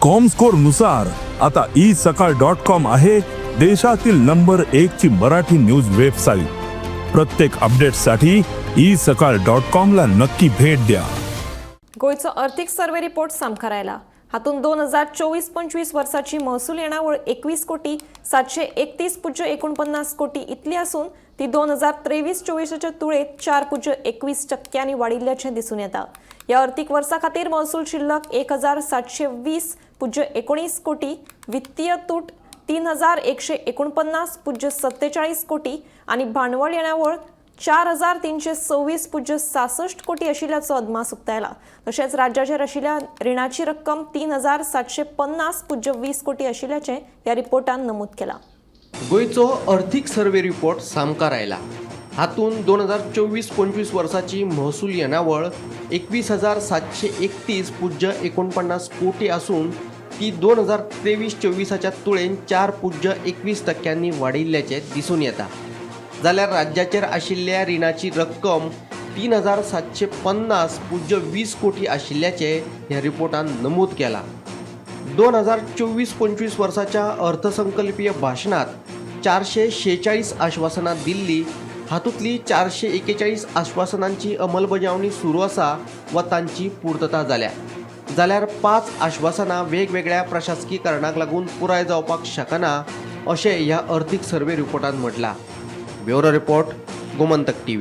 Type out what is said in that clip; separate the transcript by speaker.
Speaker 1: Comscore नुसार आता E सकाळ .कॉम आहे देशातील नंबर एक ची मराठी न्यूज वेबसाईट. प्रत्येक अपडेटसाठी ई सकाळ .कॉम ला नक्की भेट द्या.
Speaker 2: गोंयचो अर्थीक सर्वे रिपोर्ट सामकार आयला. हातूंत 2024-25 वर्साची महसूल येणावळ 21 कोटी 731.49 कोटी इतली आसून ती 2023-24च्या तुळेत 4.21 टक्क्यांनी वाडिल्ल्याचें दिसून येता. ह्या अर्थीक वर्सा खातीर महसूल शिल्लक 1720.19 कोटी, वित्तीय तूट 3149.47 कोटी आनी भांडवल येणावळ 4326.66 कोटी आशिल्ल्याचो अदमास उक्तायला. तशेंच राज्याचेर आशिल्ल्या रिणाची रक्कम 3750.20 कोटी आशिल्ल्याचें ह्या रिपोर्टान नमूद केलां.
Speaker 3: गोंयचो अर्थीक सर्वे रिपोर्ट सामकार आयला. हातूंत 2024-25 वर्साची महसूल येणावळ 21,731.49 कोटी आसून ती 2023-24च्या तुळेन 4.21 टक्क्यांनी वाडिल्ल्याचें दिसून येता. जाल्यार राज्याचेर आशिल्ल्या रिणाची रक्कम 3750.20 कोटी आशिल्ल्याचें ह्या रिपोर्टान नमूद केलां. 2024-25 वर्साच्या अर्थसंकल्पीय भाशणात 446 आश्वासनां दिल्ली. हातूंतली 441 आश्वासनांची अंमलबजावणी सुरू आसा वा तांची पुर्तता जाल्या, जाल्यार पांच आश्वासनां वेगवेगळ्या प्रशासकी कारणांक लागून पुराय जावपाक शकना, अशें ह्या अर्थीक survey रिपोर्टान म्हटलां. Bureau report, Gomantak TV.